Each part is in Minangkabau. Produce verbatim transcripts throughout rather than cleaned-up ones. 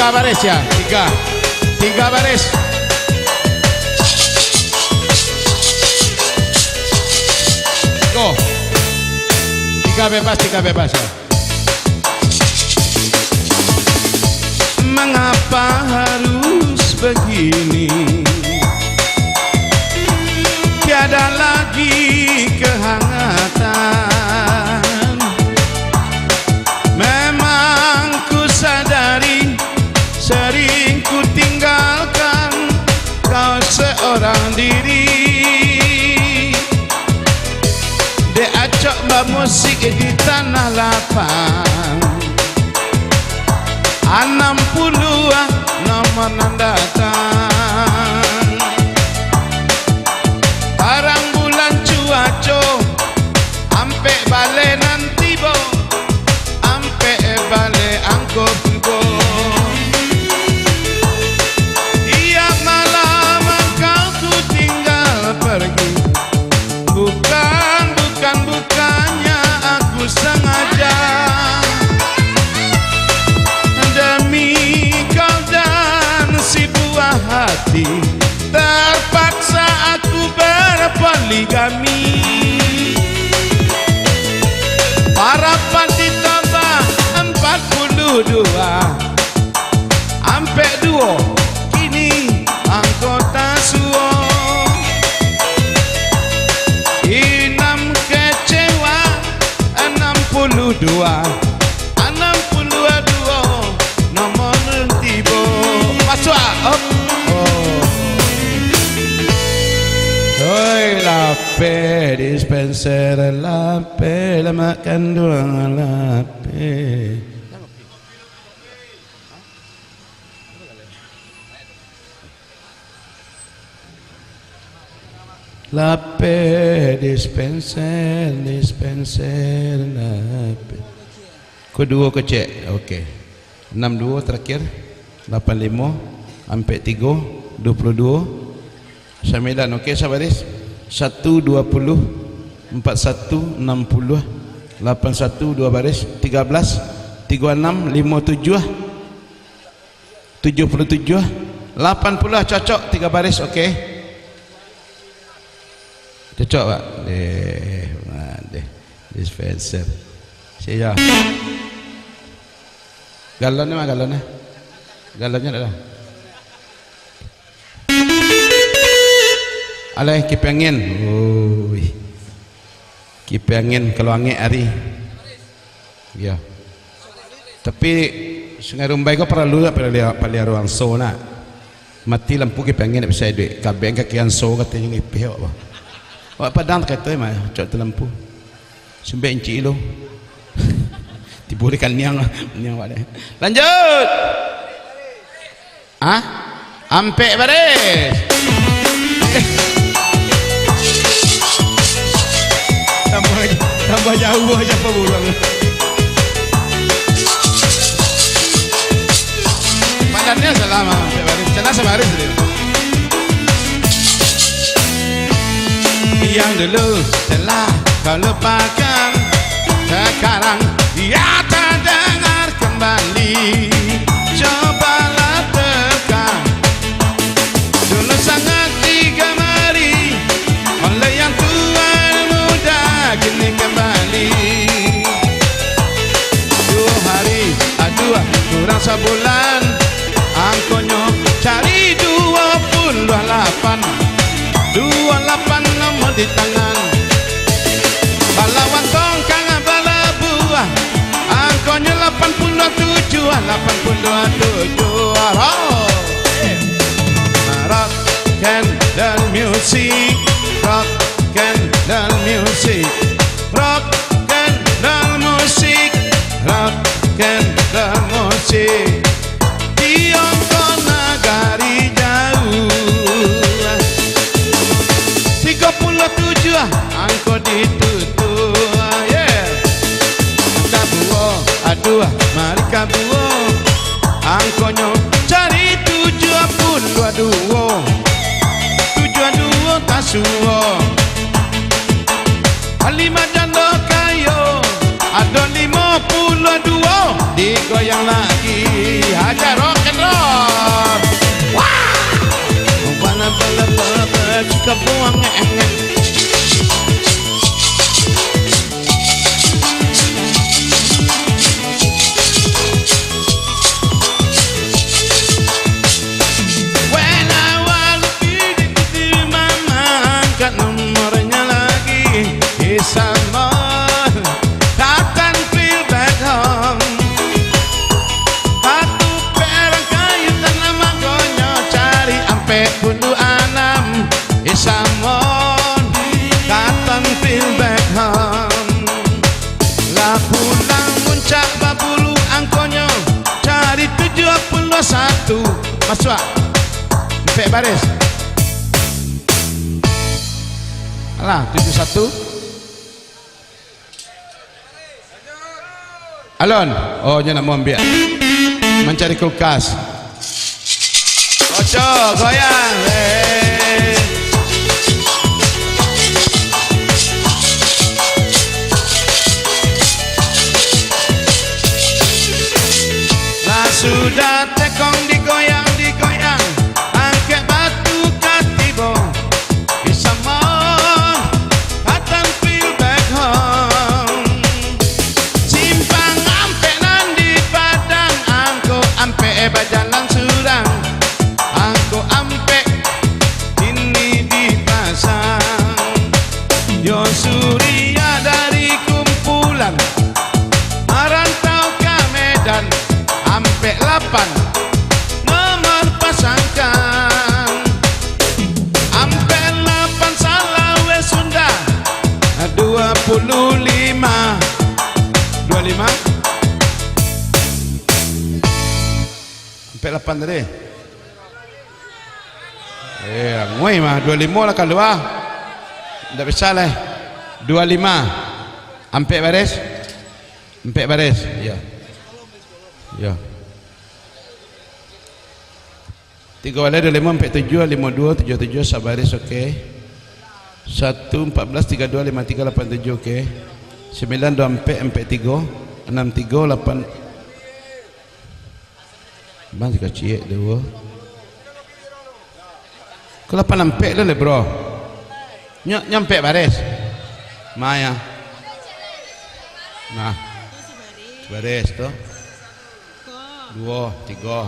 Baris ya, tiga. Tiga baris. Go. Tiga bebas, tiga bebas ya. Mengapa harus begini? Tiada lagi kehangatan. Memang ku sadari, sering ku tinggalkan kau seorang diri. Dek acok bamusik di tanah lapang, anam puluah nomor nan datang. Tarang bulan cuaco, ampek baleh nan tibo, ampek baleh angko tibo. Tiap malam engkau ku tinggal pergi. Bukan, bukan, bukannya aku sengaja. Demi kau dan si buah hati, terpaksa aku berpoligami. Parapat ditambah empat puluh dua, ampek duo, kini angko tasuo. Inam kecewa, anam puluh dua, anam puluh duo, nomor tibo. Masuak, op. Oh. Oi, lapeh dispenser, lapeh lemak kanduang, lapeh. Lapeh dispenser, dispenser, lapeh. Ko duo ko cek, oke. Enam duo terakhir, lapan limo, ampek tigo, duo puluh duo, sambilan, oke, sabaris. Satu dua puluh, empat satu enam puluh, lapan satu dua baris, tiga belas, tigo anam, limo tujuah. Tujuh puluh tujuh, lapan puluh cocok, tiga baris, oke. Cocok, Pak? Deh, deh. Dispenser. Siap. Galonnyo ma, galonnyo? Galonnyo dak ado? Alah, kipiah angin. Oi. Kipiah angin kalau angek ari. Iyo. Tapi, Sungai Rumbai ko paralu nak paliaro, paliaro anso nak. Mati lampu kipiah angin ndak bisa iduik. Kabek kaki anso katonyo ngipeh awak, bah. Awak padang takah tu mah, cok tu lampu. Sumbek incik lo. Tibo di kaniang, kaniang awak deh. Lanjut. Hah? Ampek baris. Tambah, tambah jauah aja apa buruang. Padannya salah, Mang. Ampek baris. Salah sabaris dia. Yang dulu telah kau lupakan, sekarang ia terdengar kembali. Cobalah teka, dulu sangat digemari oleh yang tua muda, kini kembali. Duo hari, aduah, kurang sabulan, angkonyo cari duo puluah lapan. Duo lapan nomor di tangan. Balawan tongkang balabuah, angkonyo lapan puluah tujuah, lapan puluah tujuah. Oh. Rock and roll music, rock and roll music, rock and roll music, rock and roll music. Tiongkok nagari jauah. Tigo puluah tujuah angko ditutuah, yeah. Kabuo, aduah, mari kabuo. Angkonyo cari tujuah puluah duo. Tujuah duo tasuo. Limo jando kayo, ado limo puluah duo, digoyang lagi. Haja rock and Wah! Bala, bala, bala, bala, suka buang, eh, eh, eh. When I was a little mama, angkat nomornya lagi. It's someone that can feel back home. Satu perang kayu tanah makonyo, cari ampek puluah anam. It's someone that can feel back home. Lah pulang muncak babulu angkonyo, cari tujuah puluah satu. Masuak. Ampek baris. Alah, tujuah satu. Alon. Oh, nyo nak maambiak. Mancari kulkas. Oco, goyang. Eh. Lah sudah tekong digoyang, digoyang, angkek batu ka tibo. It's someone that can feel back home. Simpang ampek nan di Padang, angkot ampek bajalan surang, angkot ampek kini dipasang. Yo Surya dari kumpulan marantau ka Medan, ampek lapan nomor pasangkan. Ampek lapan Salaweh Sunda, dua puluh lima. Dua lima? Ampek lapan tadi. Eh, anguai mah, dua limo lah kalua. Ndak bisa lah. Dua lima. Ampek baris? Ampek baris. Iyo. Iyo. Tigo baleh, dua limo, ampek tujuah, limo duo, tujuah tujuah, sabaris, oke. Satu, empat belas, tiga dua, lima tiga, lapan tujuh, oke. Sembilan dua ampek, ampek tigo, anam tigo, lapan. Bang, tigo ciek, duo. Ko lapan ampek tu leh, bro. Nyo, nyo ampek baris. Maya. Nah. Baris tu. Duo, tigo.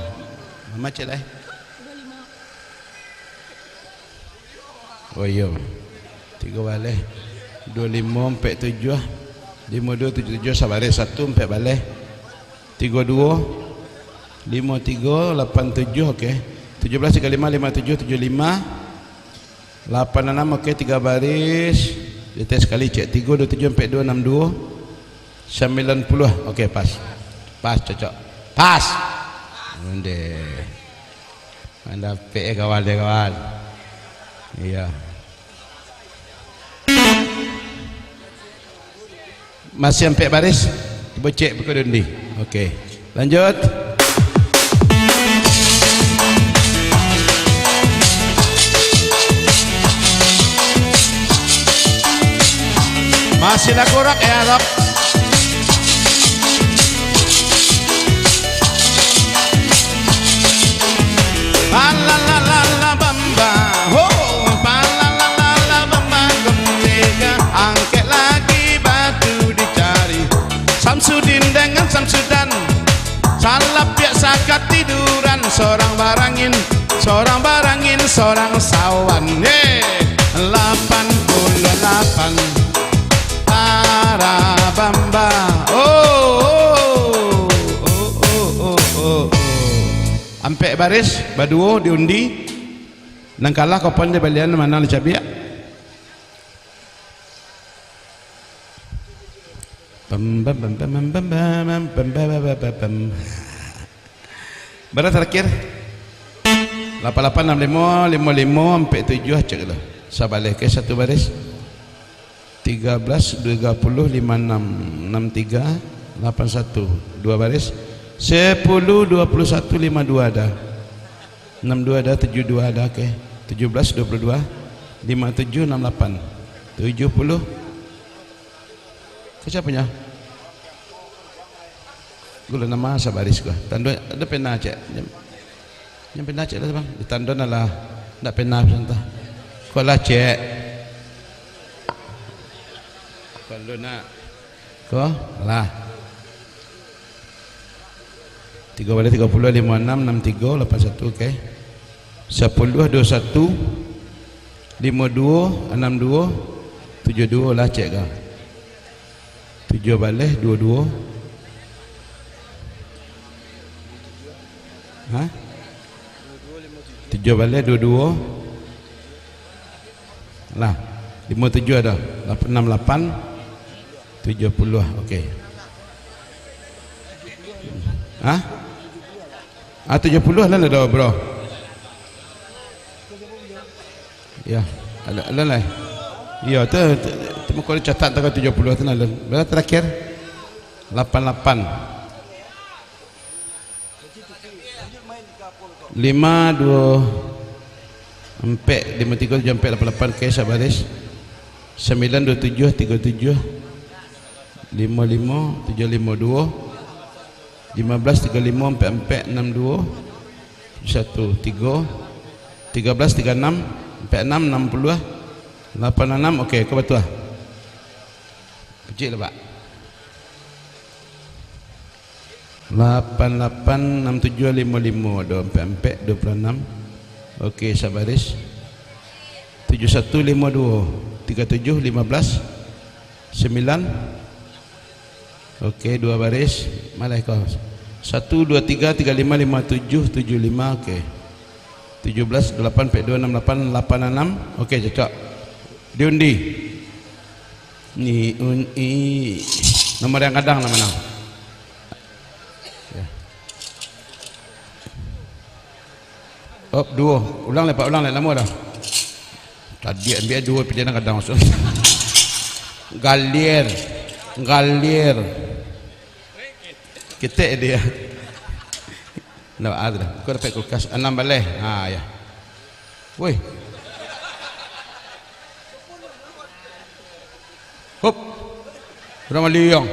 Mama cek lah, eh. Oh iyo. Tigo baleh. Dua limo, ampek tujuah. Limo duo, tujuah tujuah, sabaris satu, ampek baleh. Tigo duo, limo tigo, lapan tujuah, oke. Tujuah baleh, tigo limo, limo tujuah, tujuah limo. Lapan anam, oke, tigo baris. Di ateh sakali, cek. Tigo duo tujuah, ampek duo, anam duo. Sambilan puluah. Oke, pas. Pas, cocok. Pas. Onde. Mandapek, eh, kawan, eh, kawan. Iyo. Masih ampek baris? Cubo cek buka dulu. Oke. Lanjut. Masih lagu rock, ya, rock. Palalalala bamba, ho, palalalala bamba, gondeka, angkek lagi batu dicari. Samsudin dengan Samsudan, salapiak sakatiduran, sorang barangin, sorang barangin, sorang sawan. Ye, lapan puluah lapan, para bamba. Oh, oh, oh, oh, oh, oh, oh. Ampek baris, baduo diundi. Nan kalah kopon dibalian, nan manang dicabiak. Pam, pam, pam. Bara terakhir? Lapan lapan, anam limo, limo limo, ampek tujuah, cek tu. Sabaleh ke satu baris. Tiga belas, tiga puluh, lima enam, enam tiga, lapan satu, dua baris. Sepuluh, dua puluh satu, lima dua ada. Enam dua ada, tujuh dua ada, oke. Tujuh belas, dua puluh dua, lima tujuh, enam lapan, tujuh puluh. Ke siapa nya? Gula nama sabaris gua. Tando ada pena, cek. Yang pena cek lah, bang. Ditando lah. Ndak pena pesan tu. Ko lah, cek. Ko lu nak. Ko lah. Tigo baleh tigo puluah, limo anam, anam tigo, lapan satu, oke. Sapuluah, duo satu, limo duo, anam duo, tujuah duo lah, cek ka. Tujuah baleh duo duo. Ha? Tujuah baleh duo duo. Lah, limo tujuah ado. Lap-, anam lapan, tujuah puluah. Oke. Ha? Ah, tujuah puluah lah ado, bro. Ya, alun, alun lai. Iyo, tu, tu, tu mako dicatat tanggal tujuah puluah tu, alun. Bara terakhir? Lapan lapan. Lima duo ampek, limo tigo tujuah ampek lapan lapan, oke, sabaris. Sambilan duo tujuah tigo tujuah, limo limo tujuah limo duo, limo belas tigo limo ampek ampek anam duo, tujuah satu tigo, tigo belas tigo anam ampek anam, anam puluah, lapan anam, oke, ko batua. Picik lah, Pak. Lapan lapan, anam tujuah, limo limo, duo ampek ampek, duo puluah anam. Oke, sabaris. Tujuah satu limo duo, tigo tujuah limo belas, sambilan. Oke, duo baris. Malah ko. Satu, duo, tigo, tigo limo, limo tujuah, tujuah limo. Oke. Tujuah belas, lapan ampek duo, anam lapan, lapan anam. Oke, cocok. Diundi. Ni un i. Nomor yang gadang lah manang. Ya. Op, duo. Ulang lai, Pak, ulang lai, lamo dah. Tadi ambiak duo, pilihan gadang masuk. Galier. Galier. Ketek dia. Ndak ada dah. Kau dapat kulkas anam baleh. Ha, ya. Woi. Hop. Urang maliang.